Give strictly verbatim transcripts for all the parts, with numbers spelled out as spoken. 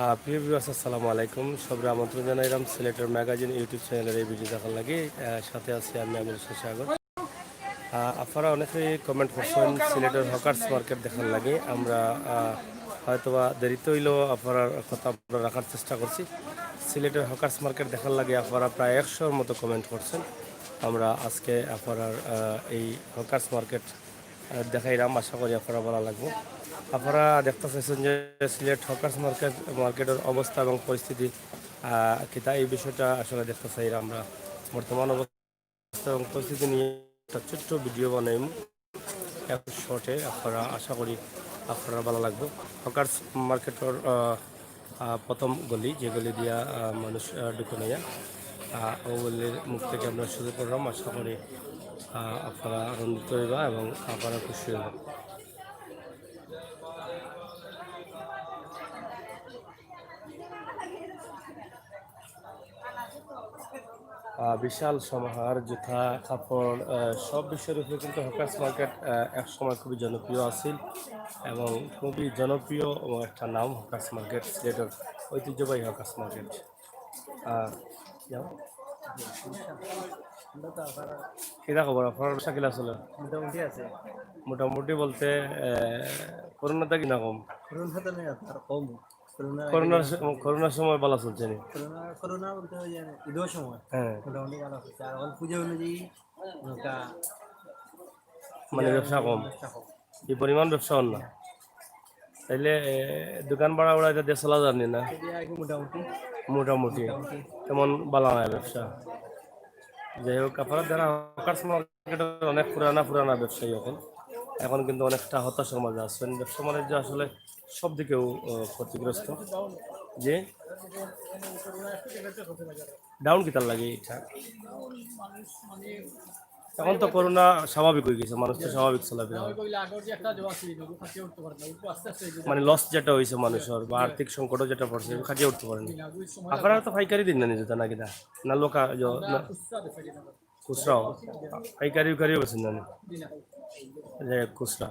আহ, প্রিয় ভিউয়ার্স, আসসালামু আলাইকুম। সবরে আমন্ত্রণ জানাইলাম সিলেটের ম্যাগাজিন YouTube চ্যানেলের এই ভিডিও দেখার লাগি। আহ, সাথে আছি আমি আমির হোসেন সাগর। আহ, আপনারা অনেকেই কমেন্ট করছেন সিলেটের হকার্স মার্কেট দেখার লাগি। আমরা, আহ, হয়তোবা দেরিতে হইলেও আপনারার কথা আমরা রাখার চেষ্টা করছি। সিলেটের হকার্স মার্কেট দেখার লাগি আপনারা প্রায় একশোর মতো কমেন্ট করছেন। আমরা আজকে আপনারার, আহ, এই হকার্স মার্কেট আহ, দেখাইলাম, আশা করি আপনারা ভালা লাগবো। আপনারা দেখতা চাইছেন যে সিলেট হকার্স মার্কেট, মার্কেটের অবস্থা এবং পরিস্থিতি, আহ, কিতা, এই বিষয়টা আসলে দেখতা চাইরা আমরা। বর্তমান অবস্থা এবং পরিস্থিতি নিয়ে একটা ছোট্ট ভিডিও বানাইমু এখন শর্টে। আপনারা, আশা করি আপনারা ভালা লাগবো। হকার্স মার্কেটের, আহ, আহ, প্রথম গলি, যে গলি দিয়া, আহ, মানুষ, আহ, ঢুকে নিয়া, আহ, ও গলির মুখ থেকে আমরা শুরু করলাম। আশা করি, আহ, আপনারা আনন্দিত হইবা এবং আপনারা খুশি হইবা। আহ, বিশাল সমাহার, জুতা, কাপড়, আহ, সব বিষয়ের উপরে কিন্তু হকার্স মার্কেট, আহ, এক সময় খুবই জনপ্রিয় আছিল এবং খুবই জনপ্রিয় ও একটা নাম হকার্স মার্কেট, সিলেটের ঐতিহ্যবাহী হকার্স মার্কেট। আহ, যাও। কিতা খবর, আপনার ব্যবসা কিলা চলে? মোটামুটি আছে। মোটামুটি বলতে, আহ, করোনাটা কিনা কম? করোনা তো নাই, আর কম। করোনার আগে করোনার স-, করোনার সময় ভালা চলছে নি? করোনা, করোনা বলতে ওই যে ঈদের সময় হ্যাঁ। মোটামুটি ভালা চলছে। আর এখন পুজো অনুযায়ী নৌকা মানে ব্যবসা কম। ব্যবসা কম। এই পরিমাণ ব্যবসা অর না। তাইলে, এ, দোকান ভাড়া উড়া এটা দিয়ে চলা যার নি না? এটা আর কি মোটামুটি। মোটামুটি। মোটামুটি। তেমন ভালা নায় ব্যবসা। যাই হোক, আপনারা যারা হকার্স মার্কেটের অনেক পুরানা পুরানা ব্যবসায়ী এখন, এখন কিন্তু অনেকটা হতাশার মাঝে আছেন। ব্যবসা বাণিজ্য আসলে সব দিকেও, আহ, ক্ষতিগ্রস্ত। যে ডাউন কিতার লাগে এটা? এখন তো করোনা স্বাভাবিক হয়ে গেছে, মানুষ তো স্বাভাবিক চলাফেরা করে। মানে লস যেটা হয়েছে মানুষের বা আর্থিক সংকটও যেটা পড়ছে, কাটিয়ে উঠতে পারেনি। আপনারা তো পাইকারি দিন না নিজে, না কিনা? না লোকা-, জ-, না, খুচরাও? পাইকারি উকারিও বেছেন না নি? যাই হোক, খুচরা।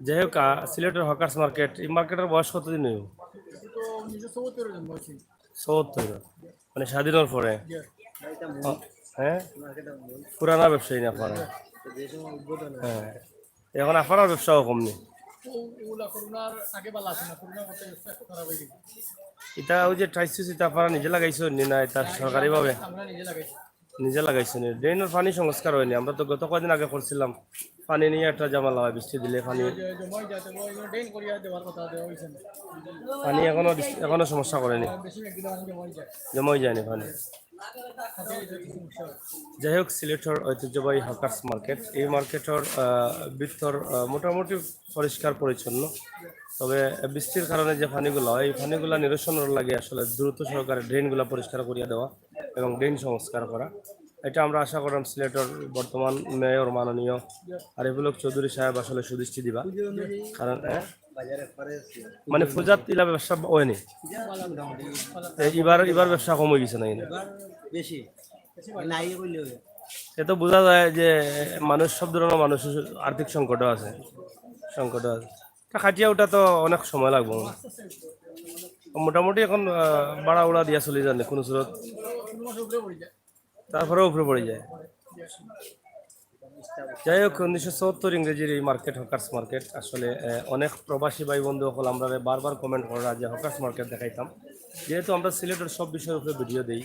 যাই হোক, আহ, সিলেটের হকার্স মার্কেট, এই মার্কেটের বয়স কতদিন হইব? চুয়াত্তর। মানে স্বাধীনর পরে? ও, হ্যাঁ? পুরানা ব্যবসায়ী না পারে? হ্যাঁ। এখন আপনার ব্যবসাও কম নি? এটা ওই যে টাইলস, এটা আপনারা নিজে লাগাইছেন নি না এটা সরকারিভাবে? নিজে লাগাইছেন নি। ড্রেনের পানি সংস্কার হয়নি। আমরা তো গত কয়দিন আগে করছিলাম, পানি নিয়ে একটা ঝামেলা হয়, বৃষ্টি দিলে পানি। পানি এখনো ডিস-, এখনো সমস্যা করেনি, জমাই যায়নি পানি। যাই হোক, সিলেটের ঐতিহ্যবাহী হকার্স মার্কেট, এই মার্কেটের, আহ, ভিতর, আহ, মোটামুটি পরিষ্কার পরিচ্ছন্ন। তবে বৃষ্টির কারণে যে পানিগুলা হয়, এই পানিগুলা নিরসনর লাগে আসলে দ্রুত সহকারে ড্রেনগুলা পরিষ্কার করিয়া দেওয়া এবং ড্রেন সংস্কার করা। এটা আমরা আশা করলাম সিলেটের বর্তমান মেয়র মাননীয় আরিফুল হক চৌধুরী সাহেব আসলে সুদৃষ্টি দিবা। কারণ, হ্যাঁ? মানে পূজাত ইলা ব্যবসা হয়নি। এ, এবার, এবার ব্যবসা কম হয়ে গেছে না কিনা? এ তো বোঝা যায় যে মানুষ, সব ধরনের মানুষ আর্থিক সংকটে আছে, সংকটে আছে। তা কাটিয়া উঠা তো অনেক সময় লাগবো। মোটামুটি এখন, আহ, ভাড়া উড়া দিয়া চলি জানে কোনো স্রোত। তারপরে উপরে পড়ে যায়। যাই হোক, উনিশশো চুয়াত্তর ইংরেজির এই মার্কেট, হকার্স মার্কেট, আসলে, আহ, অনেক প্রবাসী ভাই বন্ধু সকল আমরারে বারবার কমেন্ট করা যে হকার্স মার্কেট দেখাইতাম। যেহেতু আমরা সিলেটের সব বিষয়ের উপরে ভিডিও দেই,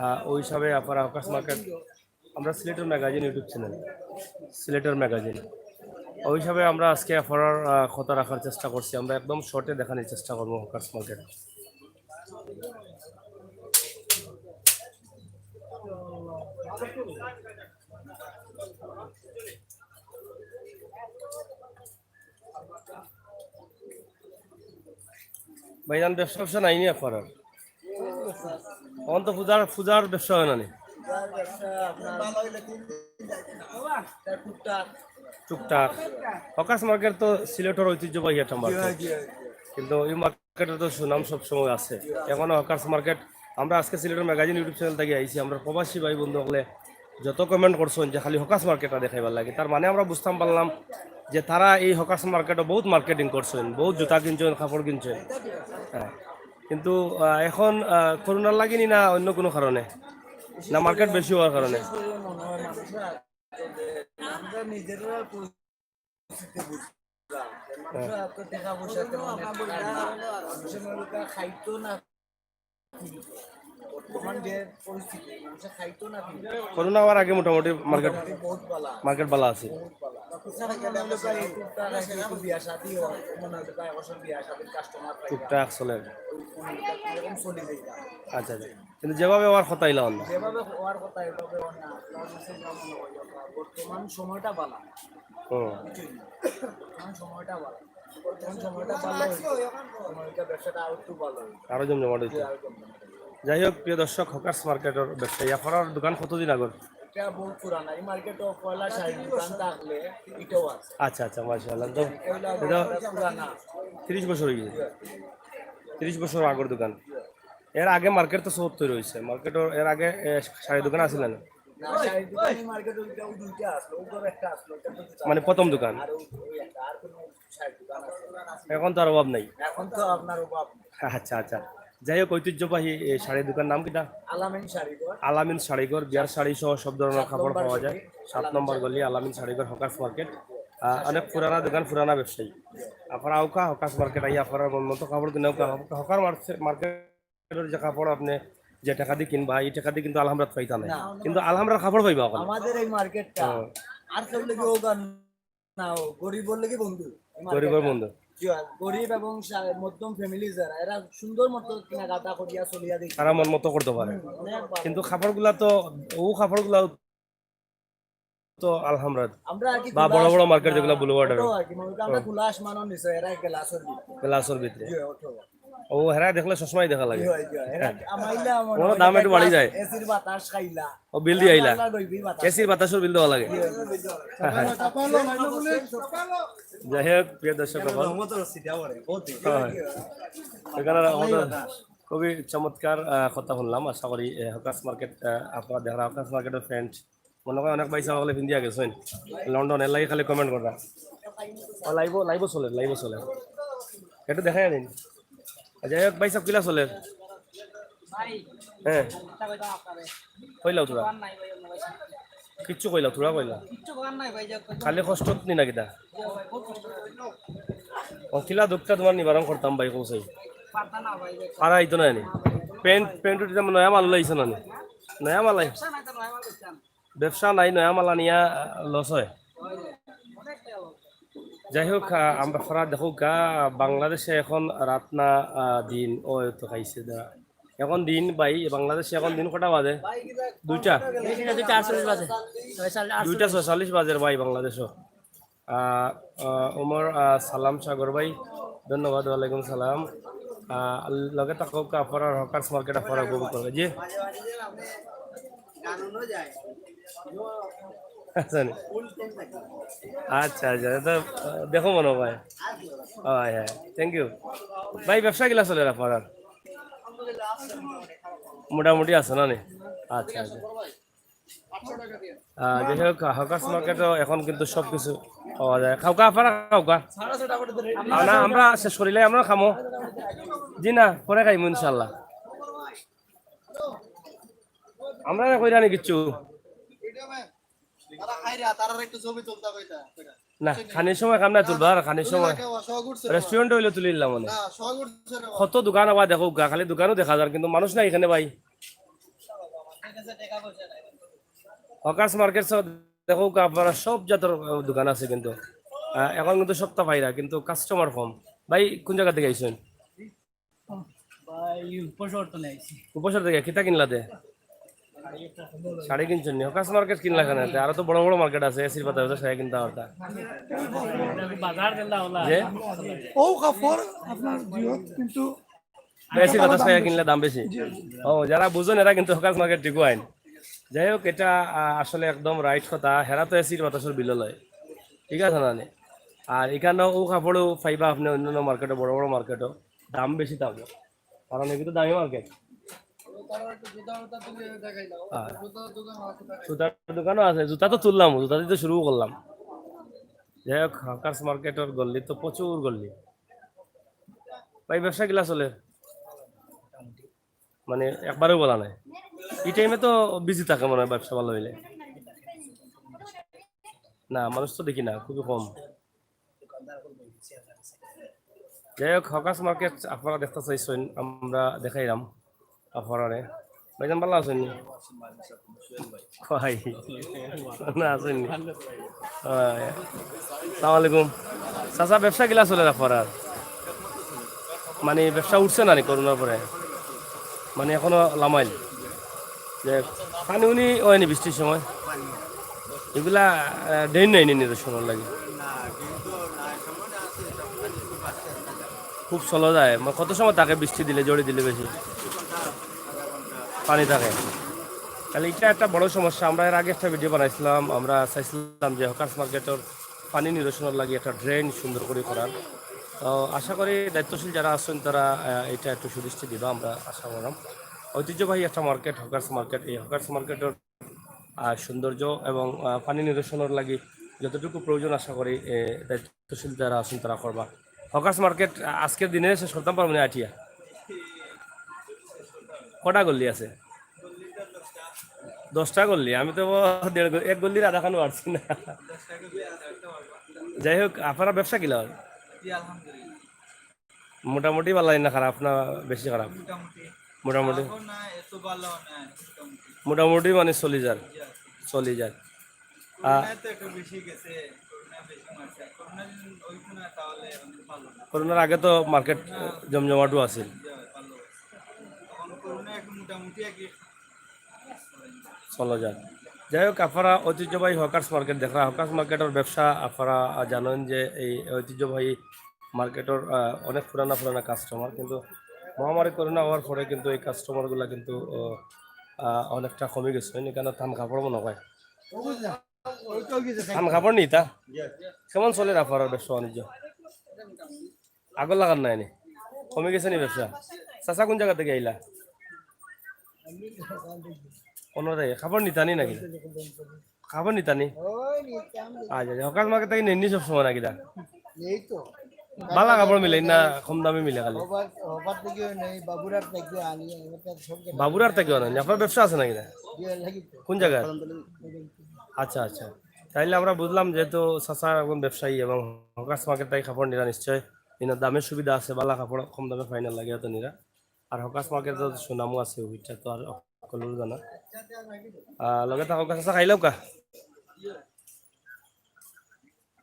আহ, ওই হিসাবে আপনারা হকার্স মার্কেট, আমরা সিলেটের ম্যাগাজিন YouTube চ্যানেল, সিলেটের ম্যাগাজিন, ওই হিসাবে আমরা আজকে আপনার, আহ, কথা রাখার চেষ্টা করছি। আমরা একদম শর্টে দেখানোর চেষ্টা করবো হকার্স মার্কেট। ভাইজান, ব্যবসা ব্যবসা নাই নি আপনার? এখন তো পূজার, পূজার ব্যবসা হয় না নি? টুকটাক। হকার্স মার্কেট তো সিলেটের ঐতিহ্যবাহী একটা মার্কেট, কিন্তু এই মার্কেটের তো সুনাম সবসময় আছে। এখনো হকার্স মার্কেট, আমরা আজকে সিলেটের ম্যাগাজিন YouTube চ্যানেল থেকে আইছি, আমরা প্রবাসী ভাই বন্ধু সকলে যত কমেন্ট করছেন যে খালি হকার্স মার্কেটটা দেখাইবার লাগে, তার মানে আমরা বুঝতাম পারলাম যে তারা এই হকার্স মার্কেটে বহুত মার্কেটিং করছেন, বহুত জুতা কিনছেন, কাপড় কিনছেন। হ্যাঁ, কিন্তু, আহ, এখন, আহ, করোনার লাগি নি না অন্য কোনো কারণে? না, মার্কেট বেশি হওয়ার কারণে? বিশেষ করে মনে হয় মানুষের আগ্রহ যে আমরা নিজেরা পরিস্থিতি বুঝলাম। মানুষের হ্যাঁ। তো টাকা পয়সা তেমন একটা নাই। মানুষের মনে হয় খাইতো না। বর্তমান যে পরিস্থিতি, মানুষের খাইতো না কি? করোনা হওয়ার আগে মোটামুটি মার্কেট, মোটামুটি বহুত ভালা। মার্কেট ভালা আছে। বহুত ভালা। তো কিছু মনে হলো ভাই, টুকটাক আর কি একটু বিয়া শাদী হয়, মনে হলো ভাই, অবসর বিয়া শাদীর কাস্টমার পাই। টুকটাক চলে। এরকম চলে যায়। আচ্ছা, আচ্ছা। কিন্তু যেভাবে হওয়ার কথা, ইলা অয় না। যেভাবে হওয়ার কথা, এভাবে অয় না। বর্তমান সময়টা ভালা। হুম। বুঝলি? বর্তমান সময়টা ভালা। বর্তমান সময়টা ভালা হইলে সময়টা ব্যবসাটা আরো একটু ভালা হইবে। আরো জমজমাট হইতো। আরো জমজমাট হইবে। যাই হোক, প্রিয় দর্শক, হকার্স মার্কেটর ব্যবসায়ী, আপনার দোকান কতদিন আগর? এটা বহুত পুরানা। এই মার্কেটও পয়লা শাড়ির দোকান থাকলে এটাও আছে। আচ্ছা, আচ্ছা, মাশাআল্লাহ। তো এটা হইলো এটা পুরানা। তিরিশ বছর হয়ে গেছে। তিরিশ বছর আগর দোকান। এর আগে মার্কেট তো সত্তর রয়েছে। মার্কেটর এর আগে, এ, শাড়ি দোকান আছিল না? না, শাড়ি দোকান এই মার্কেটে ওইটা, ওই দুইটা আসলো, ওই ঘরে একটা আসলো, ওইটা তো মানে প্রথম দোকান? আর ওই, ওই একটা, আর কোনো শাড়ি দোকান আছে না? এখন তো আর অভাব নাই। এখন তো আপনার অভাব নেই। আচ্ছা, আচ্ছা। যাই হোক, ঐতিহ্যবাহী এই শাড়ি দোকান নাম কিতা? আলামিন শাড়িঘর। আলামিন শাড়িঘর, বিয়ার শাড়ি সহ সব ধরনের সাত কাপড় নম্বর পাওয়া যায়। গলি, সাত আলামিন নম্বর শাড়িঘর। গলি, আলামিন শাড়িঘর, হকার্স মার্কেট। আহ, অনেক পুরানা দোকান, পুরানা ব্যবসায়ী। আপনারা আউকা, হকার্স মার্কেট আইয়া আপনারা মন মতো কাপড় কিনে আউকা। হকার মার্কেট মার্কেটর যে কাপড় আপনি যে টাকা দি কিনবা, এই টাকা দি কিন্তু আলহামরাত পাইতা না। না। কিন্তু আলহামরার কাপড় পাইবা ওখানে। আমাদের এই মার্কেটটা হ্যাঁ। আর কেউ লেগে হোক আর না হোক, গরিবর লেগে বন্ধু। এই মার্কেটটা। গরিবর বন্ধু। জি হয়, গরিব এবং সা-, মধ্যম ফ্যামিলি যারা, এরা সুন্দর মতো কেনাকাটা করিয়া চলিয়া দিচ্ছে। তারা মন মতো করতে পারে। অনেক ভালো। কিন্তু কাপড়গুলা তো, ও কাপড়গুলা তো আলহামরাত আমরা আর কি বা খোলা বড় বড় আস-, মার্কেট যেগুলা না, বুলেভার্ড ওটাও আর। আর কি, মানে, আমরা হুম। খোলা আসমানর নিচে, এরা গ্লাসর ভিতরে। গ্লাসর ভিতরে। জি, ওটাও। ও, হেরা দেখলে চশমাই দেখা লাগে। জি, হয়, জি, হয়। এরা আমাইলা মনে ওর হয় দাম একটু বাড়ি যায়। এসির বাতাস খাইলা। ও, বিল দিয়ে আইলা। আল্লাহ লইবি বাতাস। এসির বাতাসর বিল দেওয়া লাগে। জি, হয়, জি, হয়। যাই হোক, প্রিয় দর্শক, এখন রহমতর সিটা পড়ে, বহুত দিন। হ্যাঁ। এখানে আমাদের খুবই চমৎকার, আহ, কথা শুনলাম। আশা করি, আহ, হকার্স মার্কেট, আহ, আপনারা দেখরা হকার্স মার্কেটর ফ্রেন্ড মনে হয় অনেক ভাই সাহেব হকলে পিন্দিয়া গেছইন লন্ডন, এর লাগি খালি কমেন্ট কররা। ও, লাইভও, লাইভও চলে, লাইভও চলে। এটা দেখাই আনিন। যাই হোক, ভাই সাহেব, কিলা চলে? ভাই, হ্যাঁ। একটা কথা আপনারে। কইলাও তোরা। দোকান নাই ভাই, অন্য ভাই। কিচ্ছু কইলাও, তোরা কইলা। কিচ্ছু করার নাই ভাই, যে খালি কষ্ট নি না কিতা? জি ভাই, বহুত কষ্ট করে। ও, কিলা দুঃখটা তোমার নিবারণ করতাম ভাই, কৌশাই। পারতা না ভাই, যে পারা আইতো না নি। প্যান্ট, প্যান্ট উঠে নয়া মাল লাইছে না নি? নয়া মাল আই-, ব্যবসা নাই তো, নয়া মাল বেচতাম। ব্যবসা নাই, নয়া মাল আনিয়া, আহ, লস হয়। যাই হোক, আহ, আমরা সারা দেখো গা, বাংলাদেশে এখন রাত না, আহ, দিন, ও তো খাইছে দা। এখন দিন ভাই, বাংলাদেশে এখন দিন কটা বাজে? দুইটা। দুইটা, দুইটা আটচল্লিশ বাজে। ছয়চল্লিশ, দুইটা আটচল্লিশ। ছয়চল্লিশ বাজে ভাই বাংলাদেশও। আহ, আহ, ওমর, আহ, সালাম সাগর ভাই, ধন্যবাদ, ওয়ালাইকুম সালাম। আহ, লগে থাকো, আপনারা হকার্স মার্কেট আপনারা উপভোগ করবে, জি। আচ্ছা, নি? আচ্ছা, আচ্ছা, তো, আহ, দেখো মনে হয়। হয়, হ্যাঁ, থ্যাংক ইউ। ভাই, ব্যবসা কিলা চলে আপনার? মোটামুটি আছে না নি? আচ্ছা, আচ্ছা। আহ, যাই হোক, হকার্স মার্কেটও এখন কিন্তু সব কিছু পাওয়া যায়। খাউকা, আপনারা খাউকা। আহ, না, আমরা শেষ করিলাই, আমরা খামো। জি না, পরে খাইমু ইনশাল্লাহ। আমরা কইরা নি কিচ্ছু। তারা খাইরা, তারা একটু ছবি তুলতা কইতা। না, খানির সময় কাম না তুলবা, আর খানির সময় রেস্টুরেন্ট হইলে তুলিলাম মানে। কত দোকান আবার দেখো গা, খালি দোকানও দেখা যার, কিন্তু মানুষ নাই এখানে ভাই। হকার্স মার্কেট সব দেখো গা, আপনারা সব জাতর দোকান আছে কিন্তু। আহ, এখন কিন্তু সবটা পাইরা, কিন্তু কাস্টমার কম। ভাই, কোন জায়গা থেকে আইছেন? ভাই, উপসর তো নাইছি। উপসর থেকে কিতা কিনলা দে? শাড়ি কিনছেন নি? হকার্স মার্কেট কিনলা কেন? আরো তো বড় বড় মার্কেট আছে, এসির পাতা আছে, শাড়ি কিনতে পারতা। বাজার দিলা ওলা। যে? ও কাপড় আপনার জিওত কিন্তু এসির পাতা শাড়ি কিনলে দাম বেশি। জি, জি। ও, যারা বুঝেন এরা কিন্তু হকার্স মার্কেট ঠিক আইন। যাই হোক, এটা, আহ, আসলে একদম রাইট কথা। হেরা তো এসির বাতাসর বিল লয়, ঠিক আছে না নি? আর এখানে ও কাপড়ও পাইবা আপনি অন্যান্য মার্কেটে, বড় বড় মার্কেটও দাম বেশি থাকবে, কারণ এগুলো তো দামি মার্কেট। হ্যাঁ। জুতার দোকানও আছে, জুতা তো তুললাম, জুতা দিয়ে তো শুরু করলাম। যাই হোক, হকার্স মার্কেটর গল্লি তো প্রচুর গল্লি। ভাই, ব্যবসা কিলা চলে? মানে একবারেও বলা নাই। এই টাইমে তো বিজি থাকে মনে হয় ব্যবসা ভালো হইলে। না, মানুষ তো দেখি না, খুবই কম। যাই হোক, হকার্স মার্কেট আপনারা দেখতে চাইছেন, আমরা দেখাইলাম আপনারারে। ভাইজান, ভালা আছইন নি? কই? না, আছইন নি? হয়। আসসালামু আলাইকুম। চাচা, ব্যবসা কিলা চলের আপনারার? মানে, ব্যবসা উঠছে না নি করোনার পরে? মানে, এখনো লামাইল? যে পানি উনি হয়নি বৃষ্টির সময়? এগুলা, আহ, ড্রেন নাই নি নিরসনর লাগি? খুব স্লো যায়। মানে, কত সময় থাকে বৃষ্টি দিলে, ঝড়ি দিলে বেশি? পানি থাকে। তাহলে এটা একটা বড় সমস্যা। আমরা এর আগে একটা ভিডিও বানাইছিলাম, আমরা চাইছিলাম যে হকার্স মার্কেটর পানি নিরসনর লাগি একটা ড্রেন সুন্দর করে করার। তো আশা করি দায়িত্বশীল যারা আছেন তারা, আহ, এটা একটু সুদৃষ্টি দিবা, আমরা আশা করলাম। ঐতিহ্যবাহী একটা মার্কেট, হকার্স মার্কেট। এই হকার্স মার্কেটর, আহ, সৌন্দর্য এবং, আহ, পানি নিরসনর লাগি যতটুকু প্রয়োজন আশা করি, এ, দায়িত্বশীল যারা আছেন তারা করবা। হকার্স মার্কেট, আহ, আজকের দিনে শেষ করতাম পারবো না আটিয়া। কটা গল্লি আছে? দশটা গল্লি। আমি তো দেড় গল্লি, এক গল্লির আধাখানও পারছি না। যাই হোক, আপনারা ব্যবসা কিলা? মোটামুটি ভালা না খারাপ না বেশি খারাপ? মোটামুটি। মোটামুটি। খারাপও না, এত ভালাও না, মোটামুটি। মোটামুটি মানে চলি যার। জি, আছে। চলি যার। আ, করোনায় তো একটু বেশি গেছে, করোনা বেশি মারছে। করোনা যদি হইতো না, তাহলে অনেক ভালো হতো। করোনার আগে তো মার্কেট, করোনা জমজমাটও আছিল। জি, ভালো হতো। এখন করোনা একটু মোটামুটি আর কি চলা যায়। যাই হোক, আপনারা ঐতিহ্যবাহী হকার্স মার্কেট দেখরা, হকার্স মার্কেটর ব্যবসা আপনারা জানেন যে এই ঐতিহ্যবাহী মার্কেটর, আহ, অনেক পুরানা পুরানা কাস্টমার, কিন্তু মহামারী করোনা হওয়ার পরে কিন্তু এই কাস্টমারগুলা কিন্তু, আহ, আহ, অনেকটা কমে গেছে। এখানে থান কাপড় মনে হয়, থান কাপড় নিতা। কেমন চলের আপনারার ব্যবসা বাণিজ্য? আগর লাখান নাই নি? কমে গেছে নি ব্যবসা? চাচা কোন জাগা থাকি আইলা? পনেরো তারিখ। কাপড় নিতা নি নাকি? কাপড় নিতা নি? ওই নিতাম। আচ্ছা, আচ্ছা। হকার্স মার্কেট থাকি নেননি সব সময় নাকি দা? এই তো। ভালা কাপড় মিলে না, কম দামে মিলে খালি? হবার, হবার থাকিও নেই, বাবুরার থাকিও আনি, আমার কাছে সব জায়গায় বাবুরার থাকিও আনেন? আপনার ব্যবসা আছে নাকি দা? দিয়ে লাগি তো। কোন জায়গায়? আচ্ছা, আচ্ছা। তাইলে আমরা বুঝলাম যেহেতু চাচা একজন ব্যবসায়ী এবং হকার্স মার্কেট থাকি কাপড় নিরা নিশ্চয়, ইনার দামের সুবিধা আছে, ভালা কাপড় কম দামে ফাইনাল লাগে তো নিরা। আর হকার্স মার্কেট তো সুনামও আছে, ওইটা তো আর সকলের জানা। আহ, লগে থাকো, চাচা খাইলাও কা?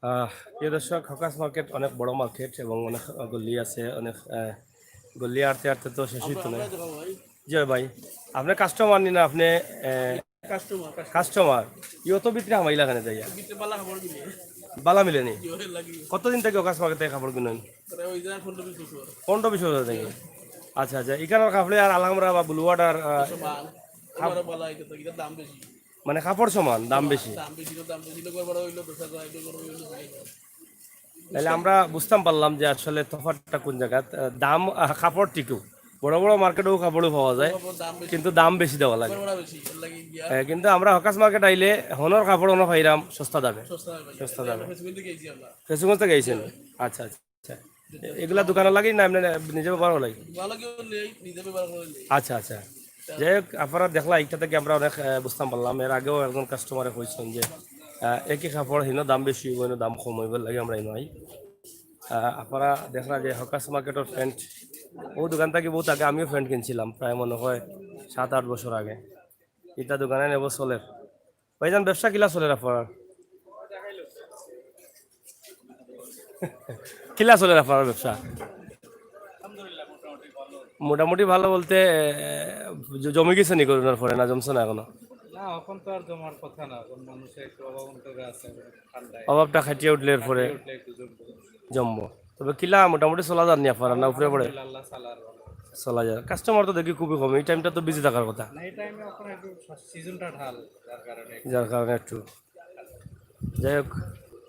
আহ, প্রিয় দর্শক, হকার্স মার্কেট অনেক বড় মার্কেট এবং অনেক গল্লি আছে, অনেক, আহ, গল্লি আটতে আটতে তো শেষ হইতো না। জি ভাই, আপনি কাস্টমার নি না, আপনি, আহ, কাস্টমার, কাস্টমার। কাস্টমার। ইও তো ভিতরে হামাইলা কেনে যাইয়া? ভিতরে বালা কাপড় মিলে। বালা মিলে নি? জি, ওই লাগি। কতদিন থাকি হকার্স মার্কেট থাকি কাপড় কিনইন? মানে ওই যে পনেরো বিশ বছর। পনেরো বিশ বছর থাকি? আচ্ছা, আচ্ছা। ইখানর কাপড়ে আর আলহামরা বা বুলওয়ার্ড আর, আহ, সমান। কাপ- ওরা বালা, এটা তো, এটার দাম বেশি। মানে কাপড় সমান, দাম বেশি। দাম বেশি, দাম বেশি। লোকের বড় হইলো দশ হাজার, লোকের বড় হইলো দুই হাজার। তাহলে আমরা বুঝতাম পারলাম যে আসলে তফাৎটা কোন জায়গাত। আহ, দাম, আহ, কাপড় ঠিকও, বড় বড় মার্কেটেও কাপড়ও পাওয়া যায়, কাপড় দাম বেশি। কিন্তু দাম বেশি দেওয়া লাগে। বড় বড় বেশি, এর লাগি গিয়া। আহ, কিন্তু আমরা হকার্স মার্কেট আইলে হনর কাপড় হনো পাইরাম সস্তা দামে। সস্তা দামে। সস্তা দামে। ফেঞ্চুগঞ্জ থেকে আইছি আমরা। ফেঞ্চুগঞ্জ থেকে আইছেন? আচ্ছা, আচ্ছা। এগুলা দোকানো লাগি না এমনি নিজে ব্যবহার করা লাগি? দোকানো লাগিও নেই, নিজে ব্যবহার করে নেই। আচ্ছা, আচ্ছা। যাই হোক, আপনারা দেখলা, একটা থাকি আমরা অনেক, আহ, বুঝতাম পারলাম। এর আগেও একজন কাস্টমারে কইছেন যে, আহ, একই কাপড় হিনো দাম বেশি হইব, হিনো দাম কম হইব, লাগি আমরা হিনো আই। আহ, আপনারা দেখলা যে হকার্স মার্কেটর প্যান্ট, ও দোকান থাকি বহুত আগে আমিও প্যান্ট কিনছিলাম, প্রায় মনে হয় সাত আট বছর আগে। এটা দোকানে নেব চলের। ভাইজান, ব্যবসা কিলা চলের আপনার? কিলা চলের আপনার ব্যবসা? মোটামুটি ভালো বলতে, এ, জ-, জমে গেছে নি করোনার পরে, না জমছে না এখনো? না, এখন তো আর জমার কথা না, এখন মানুষের একটু অভাব অন্তরে আছে, ঠান্ডায়। অভাবটা কাটিয়া উঠলে এর পরে কাটিয়ে উঠলে একটু জমবে। জমবো। তবে কিলা মোটামুটি চলা যার নি আপনার, না উপরে পড়ে? আলহামদুলিল্লাহ, আল্লাহ চালার ভালো। চলা যায়। কাস্টমার তো দেখি খুবই কম, এই টাইমটা তো বিজি থাকার কথা। না, এই টাইমে এখন একটু সিজনটা ঢাল, যার কারণে। যার কারণে একটু। যাই হোক,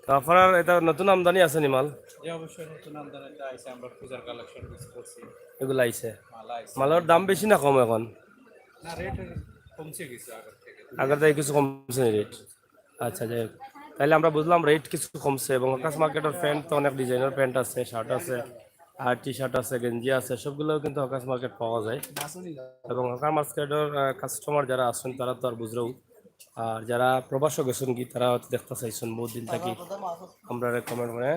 তো আপনার এটা নতুন আমদানি আছে নি মাল? জি, অবশ্যই নতুন আমদানি তো আইছে, আমরা পূজার কালেকশন কিছু করছি। এগুলো আইছে। মাল আইছে। মালের দাম বেশি না কম এখন? না, রেট কমছে কিছু আগের থেকে। আগের থেকে কিছু কমছে রেট? আচ্ছা, যাই হোক, তাহলে আমরা বুঝলাম রেট কিছু কমছে এবং হকার্স মার্কেটের প্যান্ট তো অনেক ডিজাইনের প্যান্ট আছে, শার্ট আছে। আর টি শার্ট আছে, গেঞ্জি আছে, সবগুলো কিন্তু হকার্স মার্কেট পাওয়া যায়। এবং হকার্স মার্কেটর কাস্টমার যারা আছেন, তারা তো আর বুঝরাউ। আর যারা প্রবাসও গেছেন কি, তারা হয়তো দেখতে চাইছেন বহুত দিন থাকি। আমরা রেকমেন্ড করে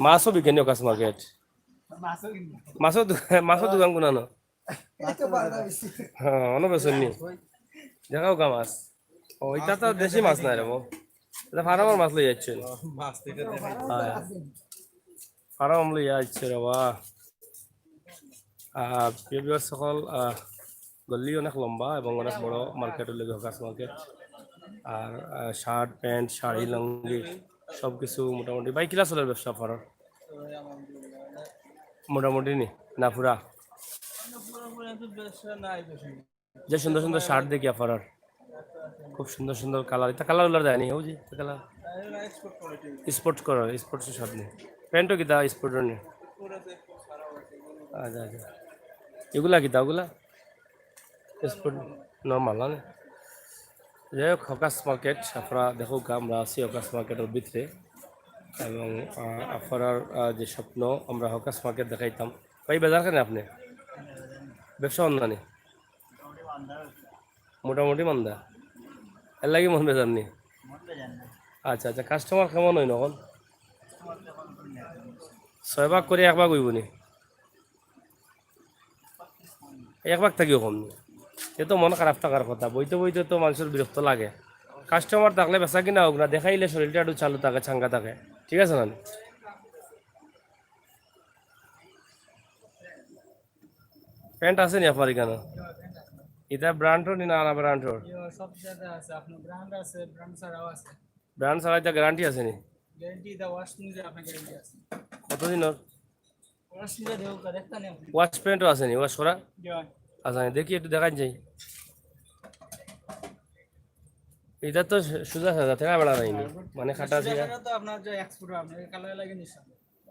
মাছও বিকেনি হকার্স মার্কেট। মাছও দু- মাছও দোকান গুনানো। হ্যাঁ, অনো বেছেন নি? দেখাও গা মাছ। ও, এটা তো দেশি মাছ না রে বো। এটা ফার্মর মাছ লই যাচ্ছেন। ফার্ম লই যাচ্ছে রে বা। আহ, প্রিয় ভিউয়ার্স সকল, আহ, গল্লি অনেক লম্বা এবং অনেক বড় মার্কেট, হলো হকার্স মার্কেট। আর আহ, শার্ট, প্যান্ট, শাড়ি, লুঙ্গি, সব কিছু মোটামুটি। ভাই, কিলা চলের ব্যবসা আপনার? মোটামুটি নি না পুরা? যে সুন্দর সুন্দর শার্ট দেখি আপনার, খুব সুন্দর সুন্দর কালার। এটা কালার উলার দেয়নি, ওই যে কালার। স্পোর্ট করার, স্পোর্টসর শার্ট নেই। প্যান্টও কিতা স্পোর্টর নেই? আচ্ছা, আচ্ছা। এগুলা কিতা, ওগুলা? স্পোর্ট নর্মাল, না? যাই হোক, হকার্স মার্কেট, আপনারা দেখো, আমরা আছি হকার্স মার্কেটর ভিতরে। এবং আহ, আপনার আহ, যে স্বপ্ন, আমরা হকার্স মার্কেট দেখাইতাম। ভাই, বেজার কেনে আপনি? ব্যবসা অন্যানি? মোটামুটি মান্দা। এর লাগি মন বেজার নি? আচ্ছা, আচ্ছা, কাস্টমার কেমন অইন অখন? ছয় ভাগ করি এক ভাগ অইবো নি? এক ভাগ থাকিও কম নি? এ তো মন খারাপ থাকার কথা, বইতে বইতে তো মানষর বিরক্ত লাগে। কাস্টমার থাকলে বেচা কিনা অউক না, দেখাইলে শরীলটা একটু চালু থাকে, চাঙ্গা থাকে, ঠিক আছে না? প্যান্ট আছে নি আপনার এখানো? এটা ব্র্যান্ডর নি না আনা ব্র্যান্ডর? ইয়ো, সব জায়গা আছে, আপনার ব্র্যান্ড আছে, ব্র্যান্ড ছাড়াও আছে। ব্র্যান্ড ছাড়া এটা গ্যারান্টি আছে নি? গ্যারান্টি, এটা ওয়াশ নিলে আপনার গ্যারান্টি আছে। কতদিনর? ওয়াশ নিলে দেবো, দেখতে নেই আপনি। ওয়াশ প্যান্টও আছে নি, ওয়াশ করা? ইয়ো। আচ্ছা, দেখি একটু দেখাই যাই। এটা তো সোজা সাজা, তেড়া বেড়া নাই নি? মানে কাটা আছে। এটা তো আপনার যে এক্সপোর্ট, আপনার কালার লাগে নিশান।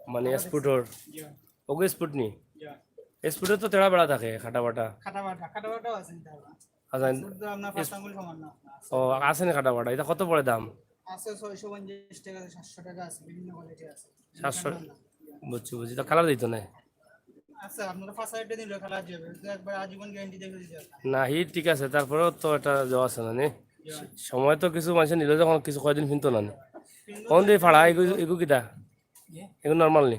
মানে এক্সপোর্টর? ইয়ো। ওগো এক্সপোর্ট নি? ইয়ো। এক্সপোর্টর তো তেড়া বেড়া থাকে, কাটা বাটা। কাটা বাটা, কাটা বাটাও আছে এটা। আচ্ছা, এক্সপোর্ট তো আপনার পাঁচ আঙ্গুল সমান না। ও, আছে নি কাটা বাটা? এটা কত পড়ে দাম? আছে ছয়শো পঞ্চাশ টাকা, সাতশো টাকা আছে, বিভিন্ন কোয়ালিটি আছে। সাতশো? বুঝছি, বুঝছি। তো কালার দিত না? আচ্ছা, আপনারা পাঁচ হাজার টাকা দিলে কালার যাবে, তো একবার আজীবন গ্যারান্টি দেখে দিতে হবে। না, হি ঠিক আছে, তারপরেও তো এটা দেওয়া আছে না নি? সময় তো কিছু মানষে নিলে যখন কিছু কয়দিন ফিনতো না নি। কোন দিয়ে ফাড়া? এগু, এগু কিতা? এগু নর্মাল নি?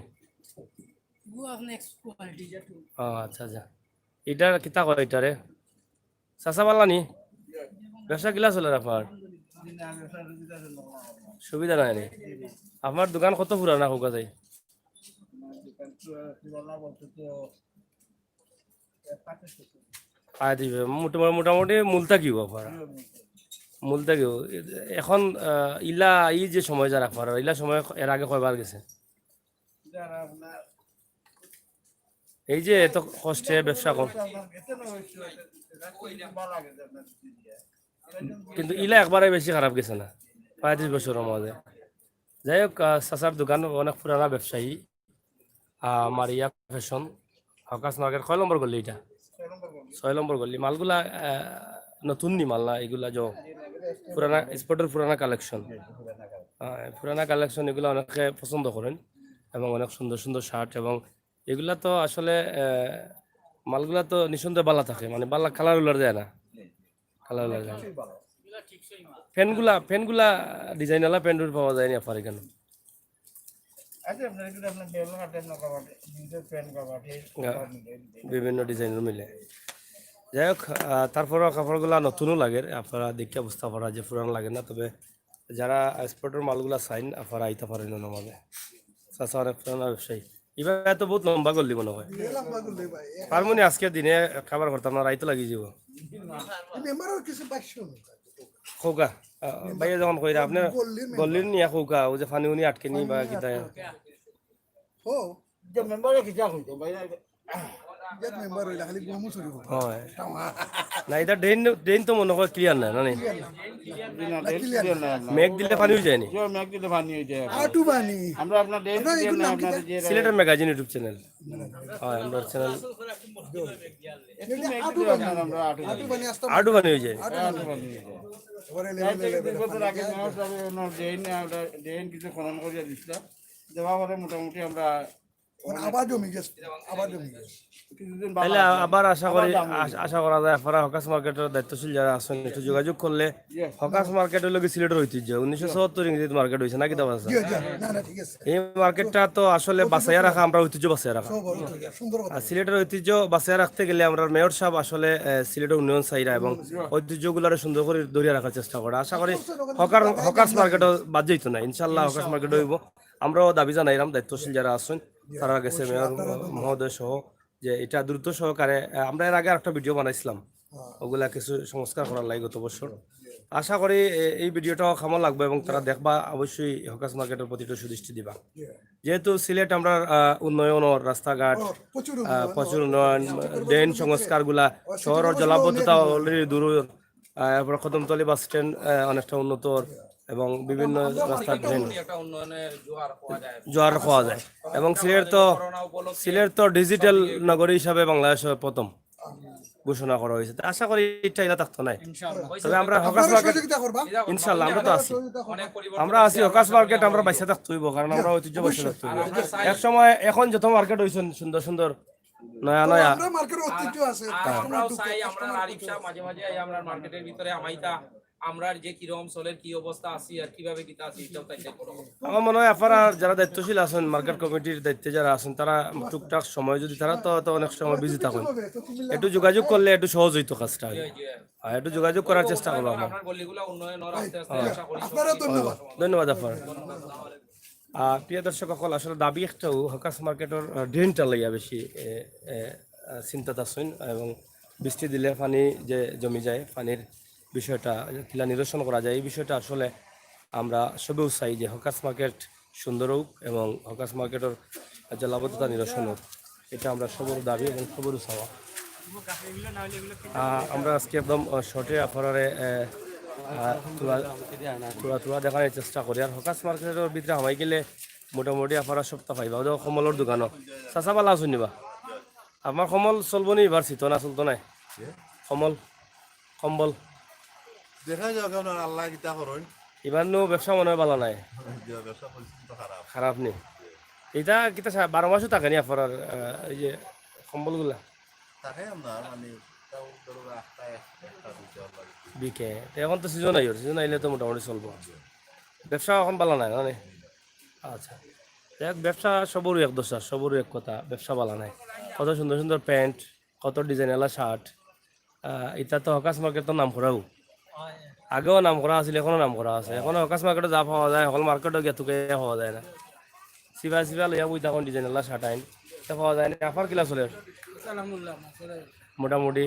এগু আপনার এক্স কোয়ালিটি, যেটা। ও, আচ্ছা, আচ্ছা। এটা কিতা কয় এটারে? চাচা বালা নি? ব্যবসা কিলা চলের আপনার? সুবিধা নাই নি? আপনার দোকান কত পুরানা কউক্কা চাই? আয় দিবে, মোটামুটি, মোটামুটি মূল থাকিও আপনার। মূল থাকিও। এখন, আহ, ইলা, এই যে সময় যারা আপনার, ইলা সময় এর আগে কয়বার গেছে? এই যে এত কষ্টে ব্যবসা কর-, কিন্তু ইলা একবারে বেশি খারাপ গেছে না, পঁয়ত্রিশ বছরর মাঝে। যাই হোক, আহ, চাচার দোকান অনেক পুরানা ব্যবসায়ী, আহ, মারিয়া ফ্যাশন, হকার্স মার্কেট। কয় নম্বর গলি এটা? ছয় নম্বর গলি। মালগুলা, আহ, নতুন নি মাল না, এগুলা যে পুরানা, এক্সপোর্টর পুরানা কালেকশন। আহ, পুরানা কালেকশন এগুলা অনেকে পছন্দ করেন এবং অনেক সুন্দর সুন্দর শার্ট এবং এগুলা তো আসলে, আহ, মালগুলা তো নিঃসন্দেহে বালা থাকে, মানে বালা কালার উলার যায় না, কালার উলার যায় না। প্যান্টগুলা, প্যান্টগুলা ডিজাইন আলা প্যান্ট পাওয়া যায় নি আপনার এখানো? আছে আপনার এখানো, আপনার বেলুন কাটে, আপনার কভার, জিন্সের প্যান্ট কভার, হ্যাঁ, সব মিলে। বিভিন্ন ডিজাইনর মিলে। যাই হোক, আহ, তারপরেও কাপড়গুলা নতুনও লাগে, আপনারা দেখিয়া বুঝতা পারা যে পুরান লাগে না, তবে যারা এক্সপোর্টর মালগুলা চাইন, আপনারা আইতা পারেন অনো মাঝে। চাচা অনেক পুরানা ব্যবসায়ী। ইবার তো বহুত লম্বা গল্লি মনে হয়। পারমু নি আজকে দিনে কাভার করতাম না, রাইত লাগি যাইবো। মেম্বারর কিছু বাক্য। কউক্কা, আহ, ভাইয়ে যখন কইরা, আপনার গল্লির মেম্বার। গল্লির নিয়া কউক্কা, অউ যে পানি উনি আটকে নি বা কিতা? ও। যে মেম্বারে কিতা কইতো, ভাই? যে মেম্বার অইলা খালি গমু চুরি করবো। হয়। না, এটা ড্রেন, ড্রেন তো মনে হয় ক্লিয়ার না, না নি? জি না, ড্রেন ক্লিয়ার না। মেঘ দিলে পানি অই যায় নি? জি, মেঘ দিলে পানি অই যায়। আটু পানি। আমরা আপনার ড্রেন ক্লিয়ার না, আপনার যে সিলেটের ম্যাগাজিন YouTube চ্যানেল। হয়, আমরার চ্যানেল। একটু মেঘ দিলে আপনার আমরা আটু পানি। আটু পানি অই যায়। আটু পানি অই যায়। তাই থেকে দুই বছর আগে নেওয়া যাবে, ওনার ড্রেন, আমরা ড্রেন কিছু খনন করিয়া দিছিলাম। দেওয়া পরে মোটামুটি আমরা মানে আবার জমি গেছে, আবার জমি গেছে। তাইলে আবার আশা করি, আশ- আশা করা যায় আপনারা হকার্স মার্কেটর দায়িত্বশীল যারা আছেন একটু যোগাযোগ করলে, হকার্স মার্কেট হইল কি সিলেটের ঐতিহ্য, উনিশশো চুয়াত্তর ইংরেজিত মার্কেট হইছে নাকি দাবা? জি, জি, না, না, ঠিক আছে। এই মার্কেটটা তো আসলে বাঁচাইয়া রাখা, আমরা ঐতিহ্য বাঁচাইয়া রাখা। সব বড়, ঠিক আছে, সুন্দর কথা। আর সিলেটের ঐতিহ্য বাঁচাইয়া রাখতে গেলে আমরা মেয়র সাহেব আসলে আহ, সিলেটের উন্নয়ন চাইরা এবং ঐতিহ্যগুলারে সুন্দর করে ধরিয়া রাখার চেষ্টা করে। আশা করি হকার হকার্স মার্কেটও বাদ যাইতো না, ইনশাল্লাহ হকার্স মার্কেট হইব। আমরাও দাবি জানাইলাম দায়িত্বশীল যারা আছেন তারা গেছে মেয়র মহোদয় সহ, যে এটা দ্রুত সহকারে আহ, আমরা এর আগে একটা ভিডিও বানাইছিলাম, ওগুলা কিছু সংস্কার করার লাগে গত বছর। আশা করি এ- এই ভিডিওটাও কামো লাগবে এবং তারা দেখবা, অবশ্যই হকার্স মার্কেটের প্রতি একটু সুদৃষ্টি দিবা। যেহেতু সিলেট আমরা আহ, উন্নয়ন ও রাস্তাঘাট, প্রচুর আহ, প্রচুর উন্নয়ন, ড্রেন সংস্কারগুলা, শহরের জলাবদ্ধতা অলরেডি দূর, আহ, এরপর কদমতলী বাস স্ট্যান্ড আহ, অনেকটা উন্নত এবং বিভিন্ন রাস্তার ড্রেন একটা উন্নয়নের জোয়ার পাওয়া যায়। জোয়ার পাওয়া যায়। এবং সিলেট তো করোনা উপলক্ষে সিলেট তো ডিজিটাল নগরী হিসাবে বাংলাদেশে প্রথম ঘোষণা করা হয়েছে। তো আশা করি এটা এটা থাকতো নাই। তবে আমরা হকার্স মার্কেট সহযোগিতা করবা। ইনশাল্লাহ আমরা তো আছি, অনেক পরিবর্তন আমরা আছি। হকার্স মার্কেট আমরা বাইসা থাকতে হইব, কারণ আমরা ঐতিহ্য বাইসা থাকতে হইব। এক সময় এখন যত মার্কেট হইছেন সুন্দর সুন্দর নয়া নয়া, আমরা মার্কেটের ঐতিহ্য আছে। আমরাও চাই আমরা আরিফ সাহেব মাঝে মাঝে এই আমরা মার্কেটের ভিতরে আমাইতা আমরা যে কিরকম চলের কি অবস্থা আছি আর কিভাবে কিতা আছি এটাও তাই তাই করো। আমার মনে হয় আপনারা যারা দায়িত্বশীল আছেন, মার্কেট কমিটির দায়িত্বে যারা আছেন, তারা টুকটাক সময় যদি তারা তো তো অনেক সময় বিজি থাকেন, একটু যোগাযোগ করলে একটু সহজ হইতো কাজটা। আর একটু যোগাযোগ করার চেষ্টা করবো আমরা। আপনার গলিগুলা উন্নয়ন হওয়ার আস্তে আস্তে আশা করি আপনারা ধন্যবাদ। ধন্যবাদ আপনার। আহ, প্রিয় দর্শক সকল, আসলে দাবি একটাও হকার্স মার্কেটর আহ, ড্রেনটা লইয়া বেশি এ, এ, আহ, চিন্তাত আছেন এবং বৃষ্টি দিলে পানি যে জমি যায়, পানির বিষয়টা কিলা নিরসন করা যায়, এই বিষয়টা আসলে আমরা সবেও চাই যে হকার্স মার্কেট সুন্দর হোক এবং হকার্স মার্কেটর জলাবদ্ধতা নিরসন হোক, এটা আমরা সবর দাবি এবং সবর চাওয়া। আহ, আমরা আজকে একদম আহ, শর্টে আপনারে আহ, আহ, তুলা তুলা তুলা দেখানোর চেষ্টা করি। আর হকার্স মার্কেটর ভিতরে হামাই গেলে মোটামুটি আপনারা সবটা পাইবা। ওদের কমলর দোকানও চাচা ভালা আছেন নিবা? আপনার কমল চলবো নি এবার শীত না চলতো নাই? কমল কম্বল দেখা যাক এখন আল্লাহ কিতা করইন। এবার নু ব্যবসা মনে হয় ভালা নাই, যে ব্যবসা পরিস্থিতি তো খারাপ। খারাপ নি। এটা কিতা সা- বারো মাসও থাকে নি আপনার আহ, এই যে কম্বলগুলা? থাকে না মানে তাও ধরো একটা একটা দুইটা লাগে। বিকে। তো এখন তো সিজন আইর, সিজন আইলে তো মোটামুটি চলবো। ব্যবসা এখন ভালা নাই মানে? আচ্ছা, যাই হোক, ব্যবসা সবরই এক দশা, সবরই এক কথা, ব্যবসা ভালা নাই। কত সুন্দর সুন্দর প্যান্ট, কত ডিজাইনওয়ালা শার্ট, আহ, এটা তো হকার্স মার্কেট তো নাম করাও, আগেও নাম করা আছিল, এখনো নাম করা আছে। এখনো হকার্স মার্কেটে যা পাওয়া যায়, হকল মার্কেটও গিয়া তুকে পাওয়া যায় না। সিবা সিবা লইয়া বই তখন ডিজাইনওয়ালা শার্ট আইন, এটা পাওয়া যায় না। আপনার কিলা চলে? আলহামদুলিল্লাহ, আপনার চলে। মোটামুটি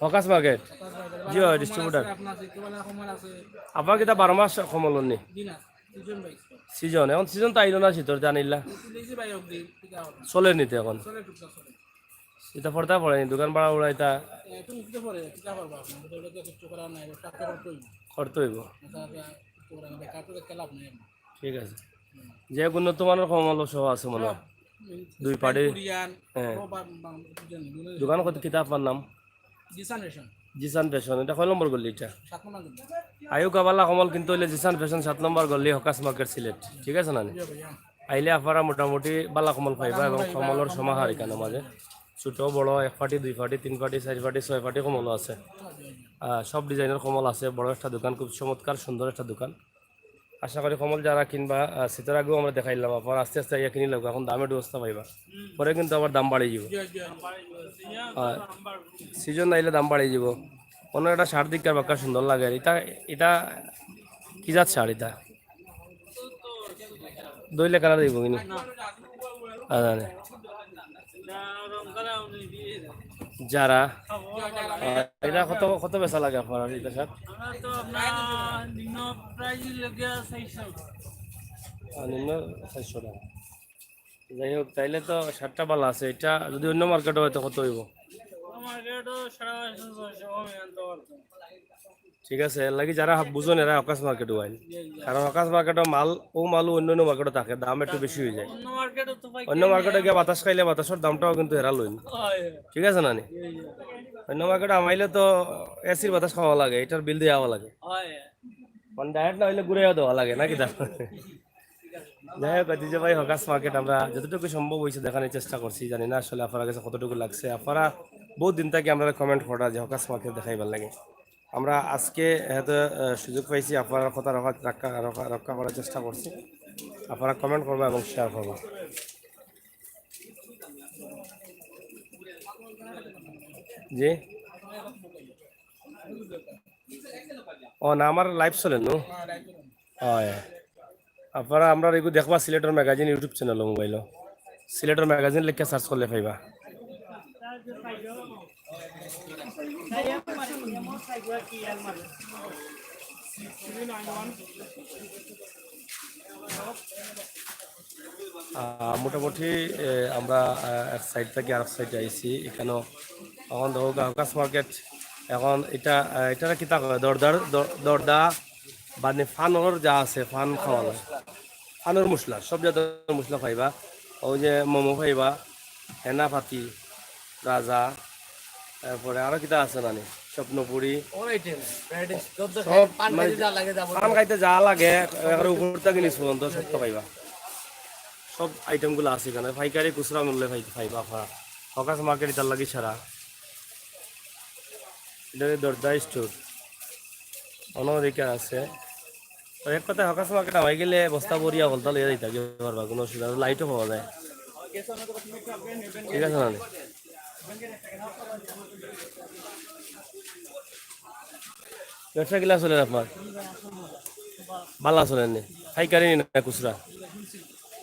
হকার্স মার্কেট। জি হয়, ডিস্ট্রিবিউটার। আপনার আছে, কেবল কমল আছে। আপনার কিতা বারো মাস কমল নি? জি না, দুজন ভাই। সিজন, এখন সিজন তো আইলো না শীতর, জানিলা। তুলেছি ভাই অবধি, কিতা হবে? চলে নিতে এখন। চলে টুকটা চলে। এটা পর্দা পড়ে নি, দোকান ভাড়া উড়াইতা এ, তুমি উঠতে পারে, কিতা করবা আপনি? ওটা তো কিচ্ছু করার নাই, ওটা তো করতেই হবে। করতে হইব। এটা তো আর কিছু করার নাই, বেকার তো দেখতে লাভ নেই। ঠিক আছে, যে উন্নত মানের কমল সহ আছে মনে হয়। দুই পাড়ি। কোরিয়ান, হ্যাঁ। ও বা-, বা-, বুঝলেন, বুঝলেন। দোকান কত কিতা আপনার নাম? জিসান রেশন, জিসান ফ্যাশন, এটা কয় নম্বর গলি এটা? সাত নম্বর গলি। আয়ু কাবালা কমল কিন্তু হইলে জিসান ফ্যাশন সাত নম্বর গলি, হকার্স মার্কেট, সিলেট, ঠিক আছে না নি? আইলে আপনারা মোটামুটি বালা কমল পাইবা এবং কমলর সমাহার এখানে মাঝে ছোট বড় এক পাটি, দুই পাটি, তিন পাটি, চার পাটি, ছয় পাটি কমলও আছে। আহ, সব ডিজাইনের কমল আছে। বড় একটা দোকান, খুব চমৎকার সুন্দর একটা দোকান। আশা করি কমল যারা কিনবা, আহ, শীতর আগেও আমরা দেখাইলাম, আপনারা আস্তে আস্তে আইয়া কিনি লাগবে, এখন দামে একটু সস্তা পাইবা, পরে কিন্তু আবার দাম বাড়ি যাব। আর সিজন আইলে দাম বাড়ি যাব। অন্য একটা শার্ট দিককার বাক্কা সুন্দর লাগে, এটা এটা কি জাত শার্ট এটা? দইলে কালার দিব কিনি? আচ্ছা, নে। যারা আহ, এটা কত কত বেচা লাগে আপনার এটা শার্ট? আমরা তো আপনার নিম্ন প্রাইস লেগে চাইশো। আহ, নিম্ন চারশো টাকা। যাই হোক, তাইলে তো শার্টটা ভালো আছে। এটা যদি অন্য মার্কেটে হয় তো কত হইব? মার্কেটও সাড়ে পাঁচশো ছয়শো কমে আনতে পারতাম। ঠিক আছে, এর লাগি যারা বুঝুন এরা হকার্স মার্কেটে আইন, কারণ হকার্স মার্কেটে মাল ও মাল অন্য অন্য মার্কেটে থাকে, দাম একটু বেশি হয়ে যায়। অন্য মার্কেটে তো পাই অন্য মার্কেটে গিয়ে বাতাস খাইলে বাতাসের দামটাও কিন্তু এরা লইন, হয়। ঠিক আছে না নি? অন্য মার্কেটে আমাইলে তো এসির বাতাস খাওয়া লাগে, এটার বিল দেওয়া লাগে, হয়। মানে ডাইরেক্ট না হইলে ঘুরে দেওয়া লাগে নাকি দাম? যাই হোক, ঐতিহ্যবাহী হকার্স মার্কেট আমরা যতটুকু সম্ভব অইছে দেখানোর চেষ্টা করছি। জানি না আসলে আপনারার কাছে কতটুকু লাগছে। আপনারা বহুত দিন থাকি আমরারে কমেন্ট করা যে হকার্স মার্কেট দেখাইবার লাগি। আমরা আজকে এত, আহ, সুযোগ পাইছি, আপনারার কথা রক্ষা, রক্ষা, রক্ষা, রক্ষা করার চেষ্টা করছি। আপনারা কমেন্ট করবা এবং শেয়ার করবা। জি। ও না, আমার লাইভ চলে নু। হয়। আপনারা আমরার এগু দেখবা সিলেটর ম্যাগাজিন YouTube চ্যানেল মোবাইলো। সিলেটর ম্যাগাজিন লেখিয়া সার্চ করলে পাইবা। আহ, মোটামুটি, এ, আমরা, আহ, এক সাইড থাকি আরেক সাইডে আইছি। এখানো এখন দেখো হকার্স মার্কেট, এখন এটা, আহ, এটা কিতা কয়? দরদার, দর-, দরদা, মানে ফানর যা আছে, ফান খাওয়া যায়। ফানর মশলা, সব জাতর মশলা পাইবা। ওই যে মোমো পাইবা, হেনা পাতি, রাজা, তারপরে আরো কিতা আছে নানি, স্বপ্নপুরি। All item, varieties, যত সব পান মানে খাইতে যা লাগে, যাবো। পান খাইতে যা লাগে, একেবারে উপর থাকি নিচ পর্যন্ত সব তো পাইবা। সব আইটেমগুলো আছে এখানো, পাইকারি খুচরা মূল্যে পাই-, পাইবা আপনারা। হকার্স মার্কেট ইতার লাগি ছাড়া। এটা হচ্ছে দরদা স্টোর, অন্য দিকে আছে। তো এক কথায় হকার্স মার্কেট হামাই গেলে বস্তা ভরিয়া হকলতা লইয়া যাইতা গিয়া পারবা, কোনো অসুবিধা নাই, লাইটও পাওয়া যায়। ঠিক আছে নানি? ব্যবসা কিলা চলের আপনার? ভালা চলের নি? পাইকারি নি না খুচরা?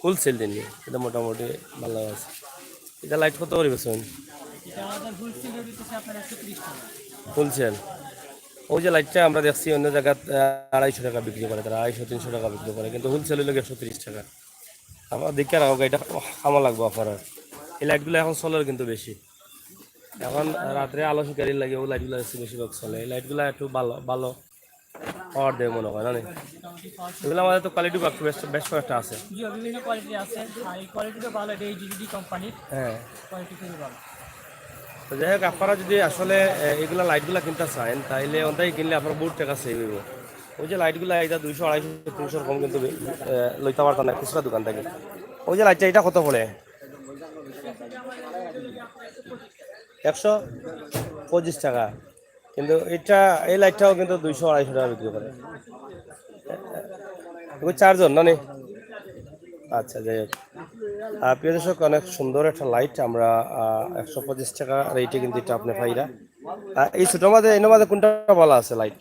হোলসেল দিন নি? এটা মোটামুটি ভালা আছে। এটা লাইট কত করি বেচইন? এটা আমাদের হোলসেল রেট হচ্ছে আপনার একশো তিরিশ টাকা। হোলসেল। ওই যে লাইটটা আমরা দেখছি অন্য জাগাত, আহ, আড়াইশো টাকা বিক্রি করে তারা, আড়াইশো তিনশো টাকা বিক্রি করে, কিন্তু হোলসেল অইলো একশো তিরিশ টাকা। আমরা দেখি আর এটা কামো লাগবো আপনারার। এই লাইটগুলা এখন চলের কিন্তু বেশি। এখন রাত্রে আলো শিকারির লাগি ওই লাইটগুলা বেশি, বেশিরভাগ চলে। এই লাইটগুলা একটু ভালা, ভালা পাওয়ার দেয় মনে হয়, না নি? এগুলা আমাদের তো কোয়ালিটি বেশ, বেশ কয়েকটা আছে। জি, বিভিন্ন কোয়ালিটি আছে। আর এই কোয়ালিটিটা ভালো, এটা এইচডিডি কোম্পানির। হ্যাঁ। কোয়ালিটি খুবই ভালো। তো যাই হোক, আপনারা যদি আসলে, এ, এগুলা লাইটগুলা কিনতা চাইন, তাইলে অনতাই কিনলে আপনার বহুত টাকা সেভ অইবো। ওই যে লাইটগুলা, এটা দুইশো, আড়াইশো, তিনশোর কম কিন্তু, এ, লইতা পারতা না খুচরা দোকান থাকি। ওই যে লাইটটা, এটা কত পড়ে? একশো পঁচিশ টাকা। কিন্তু এটা, এই লাইটটাও কিন্তু দুইশো, আড়াইশো টাকা বিক্রি করে। ওই চারজন, না নি? আচ্ছা, যাই হোক। আহ, প্রিয় দর্শক, অনেক সুন্দর একটা লাইট আমরা, আহ, একশো পঁচিশ টাকা রেটে কিন্তু এটা আপনি পাইরা। আহ, এই ছোট মাঝে, এর মাঝে কোনটা ভালা আছে লাইট?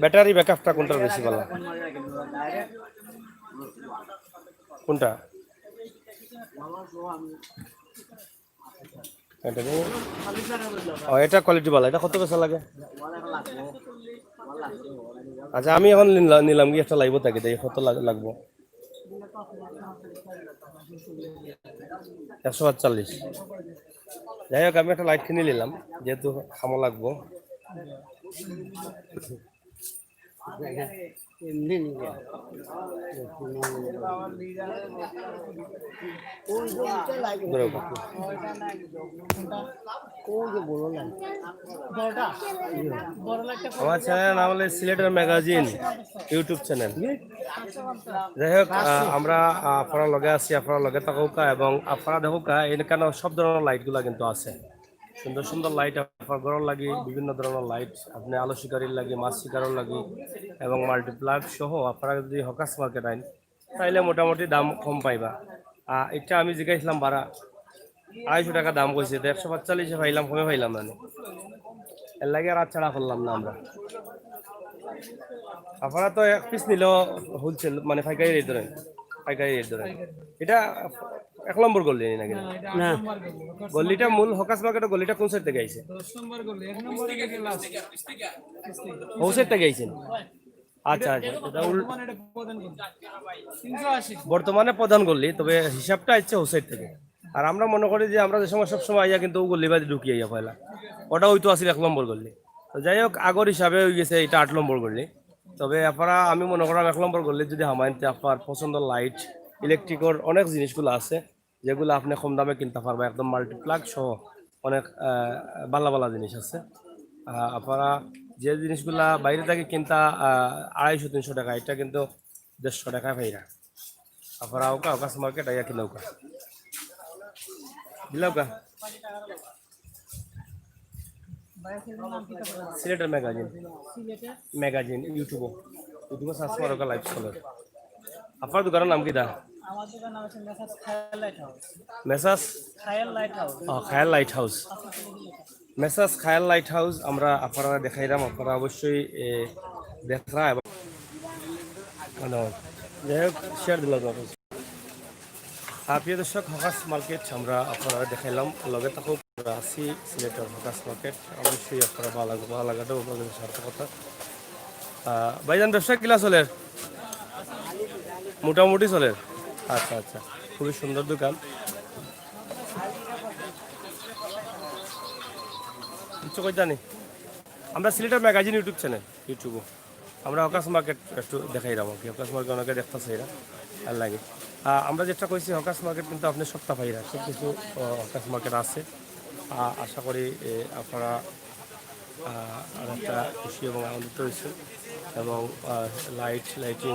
ব্যাটারি ব্যাকআপটা কোনটার বেশি ভালা? কোনটা? এটা নি? ও, এটা কোয়ালিটি ভালা। এটা কত বেচা লাগে? আচ্ছা, আমি এখন নিলা-, নিলাম কি একটা লাইভও থাকি, দেখি কত লাগ-, লাগবো। একশো আটচল্লিশ। যাই হোক, আমি একটা লাইট কিনি নিলাম, যেহেতু কামো লাগবো। এমনি নিবে। ওই যে ইটা লাগে। বড়। ওই যে বড় লাগে। আমার চ্যানেল নাম হলো সিলেটের ম্যাগাজিন, YouTube চ্যানেল। যাই হোক, আহ, আমরা, আহ, আপনারার লগে আছি, আপনারার লগে থাকউক্কা এবং আপনারা দেখউক্কা, এখানো সব ধরনের লাইটগুলা কিন্তু আছে। সুন্দর সুন্দর লাইট আপনার ঘরর লাগি, বিভিন্ন ধরনের লাইট, আপনি আলো শিকারির লাগি, মাছ শিকারর লাগি এবং মাল্টিপ্লাগ সহ আপনারা যদি হকার্স মার্কেট আইন, তাইলে মোটামুটি দাম কম পাইবা। আর এটা আমি জিজ্ঞাসলাম ভাড়া, আড়াইশো টাকা দাম কইছে, তো একশো পাঁচচল্লিশে পাইলাম, কমে পাইলাম না নি। এর লাগি আর আচ্ছা করলাম না আমরা। আপনারা তো এক পিস নিলেও হোলসেল, মানে পাইকারি রেট ধরেন, পাইকারি রেট ধরেন। এটা এক নম্বর গল্লি নাকি? না। গল্লিটা মূল হকার্স মার্কেটের গল্লিটা কোন সাইড থেকে আইছে? দশ নম্বর গল্লি, এক নম্বর থেকে লাস্ট। ও সাইড থেকে আইছেন? আচ্ছা, আচ্ছা, এটা উল-, বর্তমানে এটা প্রধান গল্লি। তিনশো আশি। বর্তমানে প্রধান গল্লি, তবে হিসাবটা আইছে ও সাইড থেকে। আর আমরা মনে করি যে আমরা যে সময় সব সময় আইয়া কিন্তু ও গল্লি বাদে ঢুকি আইয়া পয়লা, ওটা হয়তো আছিল এক নম্বর গল্লি। তো যাই হোক, আগর হিসাবে হয়ে গেছে এটা আট নম্বর গল্লি। তবে আপনারা, আমি মনে করাম এক নম্বর গল্লি যদি হামাইন, তে আপনার পছন্দ লাইট, ইলেকট্রিকর অনেক জিনিসগুলো আছে, যেগুলো আপনি কম দামে কিনতে পারবা, একদম মাল্টিপ্লাগ সহ অনেক, আহ, ভালা ভালা জিনিস আছে। আহ, আপনারা যে জিনিসগুলা বাইরে থাকি কিনতা আড়াইশো তিনশো টাকা, ইটা কিন্তু দেড়শো টাকায় পাইরা। আপনারা আউক্কা, হকার্স মার্কেট আইয়া কিনউক্কা, দিলাউক্কা। সিলেটের ম্যাগাজিন, ম্যাগাজিন ইউটিউবও, ইউটিউবও সার্চ মারউক্কা, লাইভ চলের। আপনার দোকানের নাম কিতা? আমার দোকান নাম হচ্ছে মেসার্স খায়াল লাইট হাউস। মেসার্স? খায়াল লাইট হাউস। ও, খায়াল লাইট হাউস। মেসার্স খায়াল লাইট হাউস আমরা আপনারারে দেখাইরাম, আপনারা অবশ্যই, এ, দেখরা এবং, মানে, যাই হোক, শেয়ার দিলাম। আর প্রিয় দর্শক, হকার্স মার্কেট আমরা আপনারারে দেখাইলাম, লগে থাকউক্কা, আমরা আছি সিলেটের হকার্স মার্কেট, অবশ্যই আপনারা ভালা লাগবো, ভালা লাগাটাও আপনাদের সার্থকতা। আহ, ভাইজান, ব্যবসা কিলা চলের? মোটামুটি চলের। আচ্ছা, আচ্ছা, খুবই সুন্দর দোকান। কিচ্ছু কইতা নি? আমরা সিলেটের ম্যাগাজিন ইউটিউব চ্যানেল, ইউটিউবও আমরা হকার্স মার্কেট একটু দেখাইরাম আর কি। হকার্স মার্কেট অনেকে দেখতা চাইরা, ভালা লাগে। আহ, আমরা যেটা কইছি, হকার্স মার্কেট কিন্তু আপনি সপ্তাহ পাইরা, সব কিছু, আহ, হকার্স মার্কেট আছে। আহ, আশা করি, এ, আপনারা, আহ, অনেকটা খুশি এবং আনন্দিত হয়েছেন এবং, আহ, লাইট, লাইটিং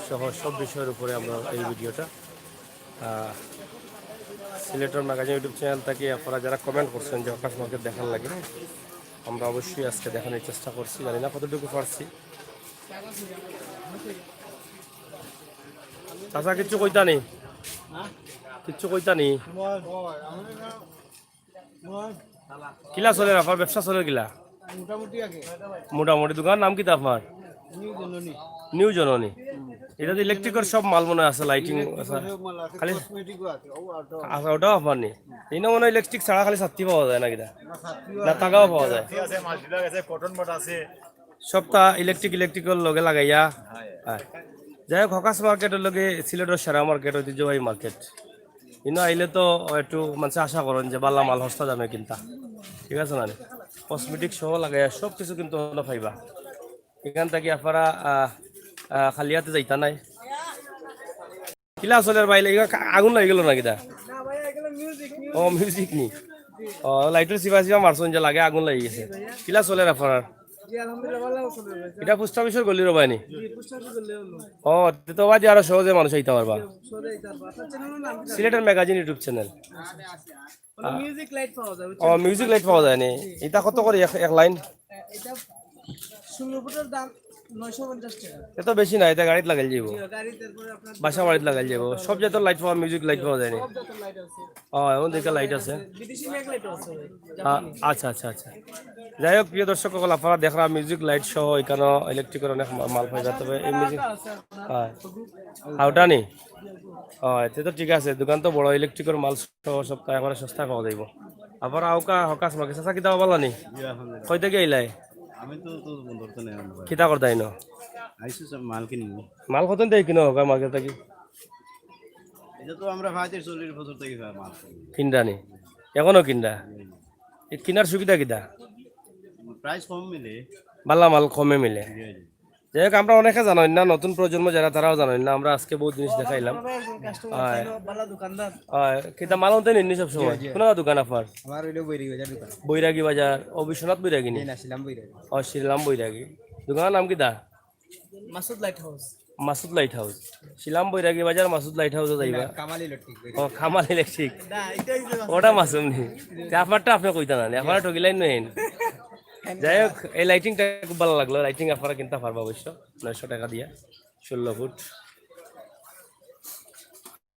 সহ সব বিষয়ের উপরে আমরা এই ভিডিওটা, আহ, সিলেটের ম্যাগাজিন ইউটিউব চ্যানেল থেকে আপনারা যারা কমেন্ট করছেন যে হকার্স মার্কেট দেখার লাগে, আমরা অবশ্যই আজকে দেখানোর চেষ্টা করছি, জানি না কতটুকু পারছি। চাচা, কিচ্ছু কইতা নি? কিচ্ছু কইতা নি? কিলা চলের আপনার ব্যবসা, চলের কিলা? মোটামুটি আগে। মোটামুটি। দোকানর নাম কিতা আপনার? নিউ জননী। নিউ জননী। ইটা তো ইলেকট্রিকর সব মাল মনে আছে, লাইটিং আছে। সব মাল আছে, খালি কসমেটিকও আছে, ও আর তো আচ্ছা, ওটাও আপনার নি? ইনো মনে হয় ইলেকট্রিক ছাড়া খালি ছাতি পাওয়া যায় না কিতা? না, ছাতিও না, আছে। তাগাও পাওয়া যায়। ছাতি আছে, মাল্টিপ্লাগ আছে, কটন বাড আছে। সবটা ইলেকট্রিক, ইলেকট্রিকর লগে লাগাইয়া। হ্যাঁ। যাই হোক, হকার্স মার্কেটর লগে সিলেটর সেরা মার্কেট, ঐতিহ্যবাহী মার্কেট। ইনো আইলে তো একটু মানুষে আশা করেন যে ভালা মাল হস্তা দামে কিনতা, ঠিক আছে না? কসমেটিক সহ লাগাইয়া সব কিছু কিন্তু হলো পাইবা। এখান থেকে আপনারা, আহ, আহ, খালি হাতে যাইতা নাই। কিলা চলের ভাই, লাগি আগুন লাগি গেল না কিতা? না ভাই, এগুলো মিউজিক, মিউজিক। ও, মিউজিক নি? ও, লাইটর চিপা চিপা মারছইন যে লাগে আগুন লাগি গেছে। কিলা চলের আপনার? জি, আলহামদুলিল্লাহ, ভালো চলে ভাই। ইটা পোস্ট অফিসর গলির ভাই নি? জি, পোস্ট অফিসর গলি হলো। ও, তে তো বাদে আরো সহজে মানুষ আইতা পারবা। সহজে আইতা পারবা। আচ্ছা, চ্যানেলের নাম কি? সিলেটের ম্যাগাজিন ইউটিউব চ্যানেল। আচ্ছা, আচ্ছা। হলো আহ। মিউজিক লাইট পাওয়া যায়, ও, বুঝছেন? মিউজিক লাইট পাওয়া যায় নি? জি। ইটা কত করি এক, এক লাইন? এটা ষোলো ফুটের দাম নয়শো পঞ্চাশ টাকা। এত বেশি না, ইটা গাড়িত লাগাইল যাইব। জি, গাড়ি, তারপরে আপনার বাসা বাড়িত লাগাইল যাইব। সব জাতর লাইট পাওয়া, মিউজিক লাইট পাওয়া যায় নি? সব জাতর লাইট আছে। ও, এমন দেখে লাইট আছে। বিদেশি ম্যাগ লাইট আছে ভাই। আ-, আচ্ছা, আচ্ছা, আচ্ছা। যাই হোক, প্রিয় দর্শক সকল, আপনারা দেখরা মিউজিক লাইট সহ এখানে ইলেকট্রিকের অনেক মা-, মাল পাওয়া যায়। তবে এই মিউজিক, আছে আপনার। হ্যাঁ। আর ওটা নি? ও, এতে তো ঠিক আছে, দোকান তো বড়, ইলেকট্রিকের মাল সহ সব তাই একবারে সস্তা পাওয়া যাইব। আবার আউক্কা হকার্স মার্কেট, চাচা কিতা বালা নি? জি, আলহামদুলিল্লাহ। কই থাকি আইলায়? আমি তো, তো বন্দর তো নেই আমরা। কিতা করতায় ইনো? আইছি সব মাল কিনবো। মাল কত দিয়ে কিনো হকার্স মার্কেট থাকি? এটা তো আমরা পঁয়ত্রিশ চল্লিশ বছর থেকে খাই মাল। কিনরা নি? এখনো কিনরা? জি, জি। এ কিনার সুবিধা কিতা? প্রাইস কম মিলে। বালা মাল কমে মিলে। জি, জি। যাই হোক, আমরা অনেকে জানইন না, নতুন প্রজন্ম যারা, তারাও জানইন না। আমরা আজকে বহুত জিনিস দেখাইলাম। কাস্টমার হয়। চাইলো, ভালো দোকানদার। হয়, কিতা মাল আনতে নিননি সব সময়? জি, জি। কোন দোকান আপনার? আমার হইলো বৈরাগী বাজার দোকান। বৈরাগী বাজার, ও বিশ্বনাথ বৈরাগী নি? জি, না, শিলাম বৈরাগী। ও, শিলাম বৈরাগী। দোকানের নাম কিতা? Masud lighthouse. Masud lighthouse. শিলাম বৈরাগী বাজার, মাসুদ লাইট হাউসে যাইবা। না, কামাল ইলেকট্রিক। ও, কামাল ইলেকট্রিক। না, এটাই তো ওটা মাসুম নি। তে আপনারটা আপনি কইতা না, আপনারা ঠগিলাইন নইন। যাই হোক, এই লাইটিংটা খুব ভালো লাগলো। লাইটিং আপনারা কিনতে পারবা অবশ্য, নয়শো টাকা দিয়া, ষোলো ফুট।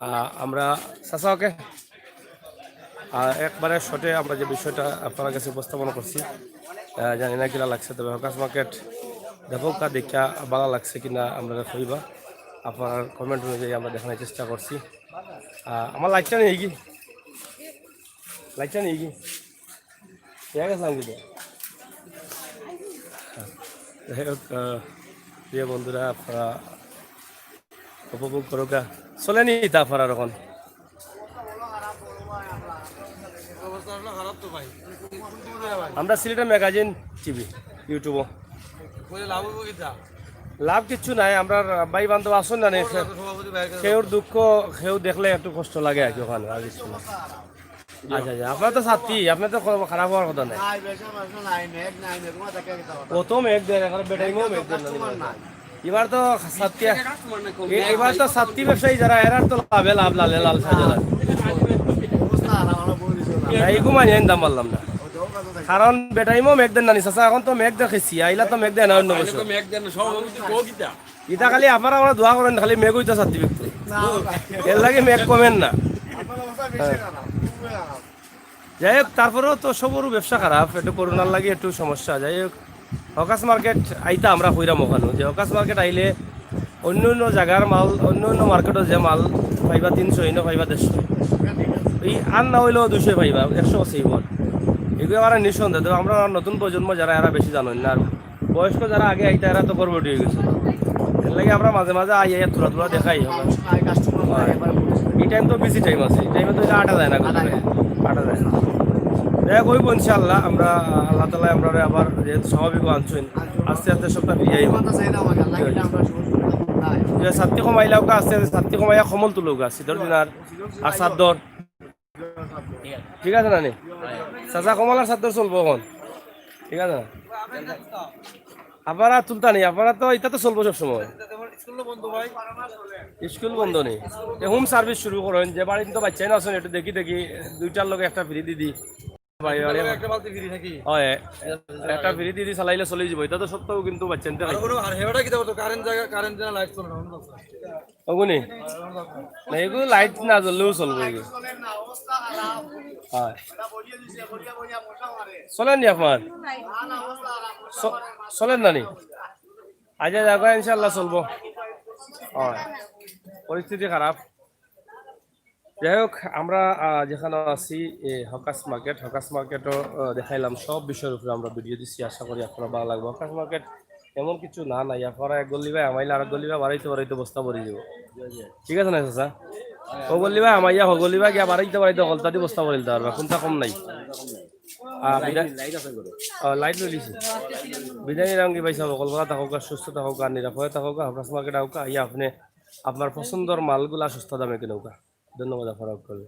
আহ, আমরা, চাচা, ওকে। আর একবারে শর্টে আমরা যে বিষয়টা আপনার কাছে উপস্থাপনা করছি, আহ, জানি না কিলা লাগছে, তবে হকার্স মার্কেট দেখউক্কা, দেখিয়া ভালো লাগছে কিনা আমরা কইবা, আপনার কমেন্ট অনুযায়ী আমরা দেখানোর চেষ্টা করছি। আহ, আমার লাইটটা নেই কি? লাইটটা নেই কি? ঠিক আছে, আমি দিতে। যাই হোক, আহ, প্রিয় বন্ধুরা, আপনারা উপভোগ করুকা। চলেনি তা আপনারা এখন? আমরা সিলেটের ম্যাগাজিন টিভি, ইউটিউবও। লাভ কিচ্ছু নাই, আমরা ভাই বান্ধব আসুন না নি। কেউর দুঃখ কেউ দেখলে একটু কষ্ট লাগে আর কি, ওখানে আর কিছু না। আচ্ছা, আচ্ছা, আপনার তো ছাত্তি, আপনার তো খ-, খারাপ অওয়ার কথা নায়। নাই, বেশি আমার তো নাই, মেঘ নাই, মেঘ, তোমার দেখে কি খাওয়া? অত মেঘ দেয়, এখন বেটাইমও মেঘ দেয় না। কাস্টমার নাই। এবার তো ছাত্তি, এ-, এবার তো ছাত্তি ব্যবসায়ী যারা, এরার তো লাভে লাভ, লালে লাল সাজে লাল। অবস্থা আর আমরা বলি না। না, এইগু মানি আনতাম পারলাম না। কারণ বেটাইমও মেঘ দেয় না নি, চাচা, এখন তো মেঘ দেখছি, আইলা তো মেঘ দেয় না অন্য বছর। মেঘ দেয় না, সব অবস্থা কো কিতা? ইটা খালি আপনারা আমরা দোয়া করেন, খালি মেঘ অইতো ছাত্তি ব্যক্তি। এর লাগি মেঘ কমের না। আপনার অবস্থা বেশি খারাপ, খুবই খারাপ। যাই হোক, তারপরেও তো সবরও ব্যবসা খারাপ, একটু করোনার লাগি একটু সমস্যা। যাই হোক, হকার্স মার্কেট আইতা আমরা কইরাম ওখানো, যে হকার্স মার্কেট আইলে অন্য অন্য জাগার মাল, অন্য অন্য মার্কেটও যে মাল পাইবা তিনশো, ইনো পাইবা দেড়শো, এই আর না অইলেও দুইশো পাইবা, একশো আছে ইবন। এগুলো আমরা নিঃসন্দেহ। তবে আমরা নতুন প্রজন্ম যারা, এরা বেশি জানইন না, আর বয়স্ক যারা আগে আইতা, এরা তো গর্ভবতী অই গেছে। এর লাগি আমরা মাঝে মাঝে আই, আইয়া থুড়া থুড়া দেখাই। মানুষ নাই, কাস্টমার নাই, একবার বলছি। এই টাইম তো বিজি টাইম আছে, এই টাইমে তো এটা আটা যায় না। আটা যায়। আটা যায় না। যাই হোক, অইবো ইনশাআল্লাহ। আমরা, আল্লাহ তাআলা আমরা আবার যেহেতু স্বাভাবিক আনছইন, আস্তে আস্তে সবটা ফিরে আইবো। কথা চাই না আমাকে, আল্লাহ এটা আমরা শুরু করলাম। যে ছাত্তি কমাইলাউক্কা, আস্তে আস্তে ছাত্তি কমাইয়া কমল তুলউক্কা, সিদর দিনার আর চাদর। ঠিক আছে না নি? চাচা, কমল আর চাদর চলবো এখন। ঠিক আছে না? আপনারা তুলতা নি, আপনারা তো, এটা তো চলবো সব সময়। স্কুল বন্ধ নি? এ হোম সার্ভিস শুরু করেন, যে বাড়িত তো বাচ্চাই না আছেন, একটু দেখি দেখি, দুইটার লগে একটা ফ্রি দি দি। ভাই, ভাই, একটা বালতি ফ্রি নাকি? হয়, একটা ফ্রি দি দি চালাইলে চলি যাবো। এটা তো সত্ত্বেও কিন্তু বাচ্চা নিতে আর হয়। কোনো, আর হেবাটা কি দেখো তো, কারেন্ট জায়গা, কারেন্ট জায়গা লাইট চলে না, অন্য আছে। ওগুনি? না, এগুলো লাইট না জ্বললেও চলবো এগুলো। হয়। চলেন নি আপনার? চ-, চলেন না নি? আচ্ছা, যাক, ইনশাআল্লাহ চলবো। হয়। পরিস্থিতি খারাপ। যাই হোক, আমরা, আহ, যেখানে আছি, এ, হকার্স মার্কেট, হকার্স মার্কেটও, আহ, দেখাইলাম, সব বিষয়ের উপরে আমরা ভিডিও দিছি। আশা করি আপনারা ভালা লাগবো। হকার্স মার্কেট এমন কিছু না নাই, আপনারা এক গল্লি বায় হামাইলে আরেক গল্লি বায় বাড়াইতে বাড়াইতে বস্তা ভরি যাবো। ঠিক আছে না চাচা? ও গল্লি বায় হামাইয়া, হ গল্লি বায় গিয়া বাড়াইতে বাড়াইতে হকলতা দি বস্তা ভরি দিতা পারবা, কোনটা কম নাই। আর বিদায়, লাইট আছে ঘরে। আহ, লাইট লই লিছি। বিদায় নিলাম কি ভাই সাহেব, হকল ভালা থাকউক্কা, সুস্থ থাকউক্কা, নিরাপদে থাকউক্কা, হকার্স মার্কেট আউক্কা, আইয়া আপনে আপনার পছন্দর মালগুলা সস্তা দামে কিনউক্কা। ধন্যবাদ আপনারা হকলরে।